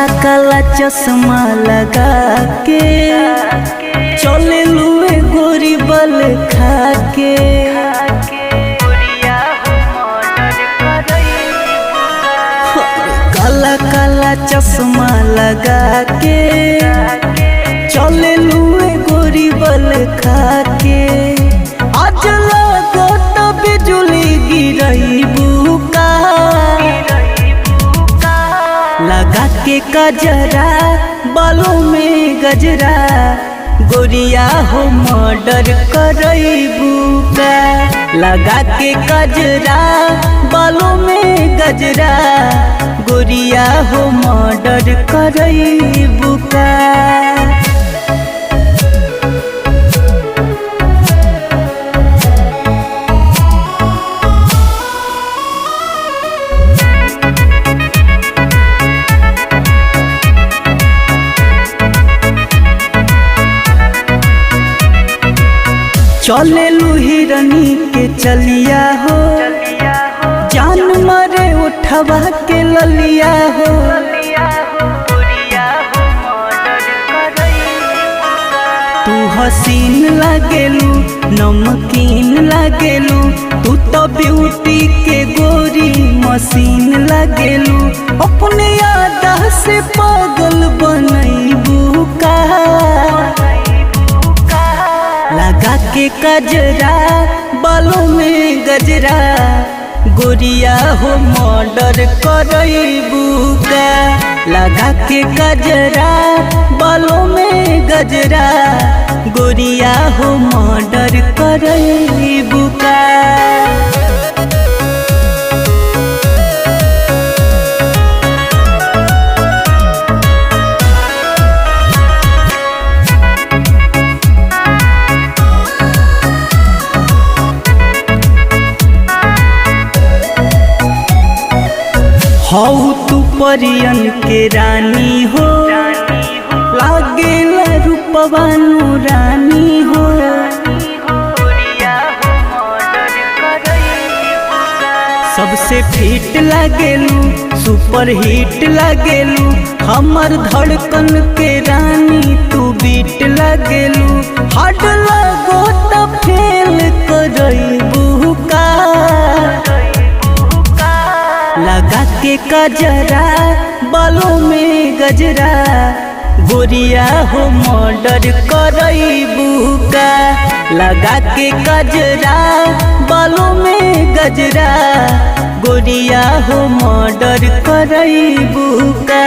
काला काला चश्मा लगा के चले लुए गोरी बल खा के। काला काला चश्मा लगा के चले लुए गोरी बल खा के। आज लागत बिजुली गिरई बुका, लगा के कजरा बालों में गजरा, गोरिया हो मर्डर करई बुका। लगा के कजरा बालों में गजरा, गोरिया हो मर्डर करई बुका। चले हिरनी के चलिया हो, जान मरे उठवा के ललिया हो। तू हसीन लागेलू नमकीन लागेलू, तू तो ब्यूटी के गोरी मशीन लागेलू। अपने याद से पागल बनैबू का, लगा के कजरा बालों में गजरा, गोरिया हो मर्डर करई बुका। लगा के कजरा बालों में गजरा, गोरिया हो मर्डर करई बुका। हौ तू परियन के रानी हो, लागेला रूपवानु रानी हो। सबसे फिट लागेलू सुपर हिट लागेलू, हमर धड़कन के रानी तू बीट लागेलू। हार्ड लगो त फेल करई बुका, लगा के कजरा बालों में गजरा, गोरिया हो मर्डर करई बुका। लगा के कजरा बालों में गजरा, गोरिया हो मर्डर करई बुका।